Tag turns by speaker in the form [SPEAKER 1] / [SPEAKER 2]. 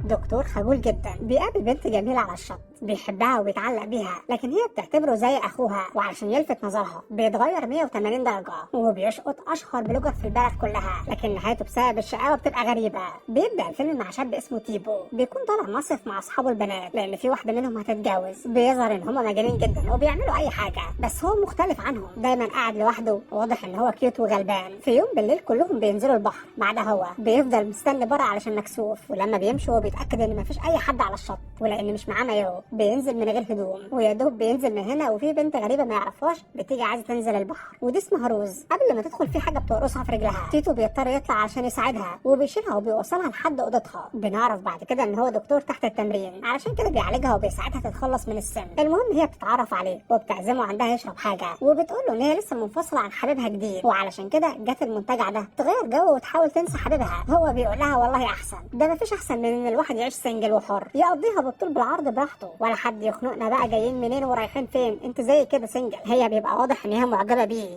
[SPEAKER 1] دكتور خجول جدا بيقابل بنت جميلة على الشط، بيحبها وبيتعلق بيها، لكن هي بتعتبره زي اخوها، وعشان يلفت نظرها بيتغير 180 درجة وبيشقط اشهر blogger في البلد كلها، لكن نهايته بسبب الشقاوة بتبقى غريبة. بيبدأ الفيلم مع شاب اسمه تيبو، بيكون طالع مصيف مع اصحابه البنات لان في واحدة منهم هتتجوز. بيظهر ان هما مجانين جدا وبيعملوا اي حاجة، بس هو مختلف عنهم، دايما قاعد لوحده، واضح ان هو cute وغلبان. في يوم بالليل كلهم بينزلوا البحر ما عدا هو، بيفضل مستني بره علشان مكسوف، ولما بيمشوا هو بيتاكد ان مفيش اي حد على الشط، ولان مش معاه مايو بينزل من غير هدوم، ويا دوب بينزل من هنا وفي بنت غريبة ما يعرفهاش بتيجي عايزه تنزل البحر، ودي اسمها روز. قبل ما تدخل في حاجة بتقرصها في رجلها، تيتو بيضطر يطلع عشان يساعدها وبيشيلها وبيوصلها لحد اوضتها. بنعرف بعد كده ان هو دكتور تحت التمرين، علشان كده بيعالجها وبيساعدها تتخلص من السم. المهم هي بتتعرف عليه وبتعزمه عندها يشرب حاجة، وبتقول له ان هي لسه منفصلة عن حبيبها جديد، وعلشان كده جت المنتجع ده تغير جو وتحاول تنسى حبيبها. هو بيقول لها والله احسن، ده مفيش احسن من ان الواحد يعيش single وحر، يقضيها بالطول بالعرض براحته، ولا حد يخنقنا بقى جايين منين ورايحين فين، انت زي كده single. هي بيبقى واضح ان هي معجبه بيه.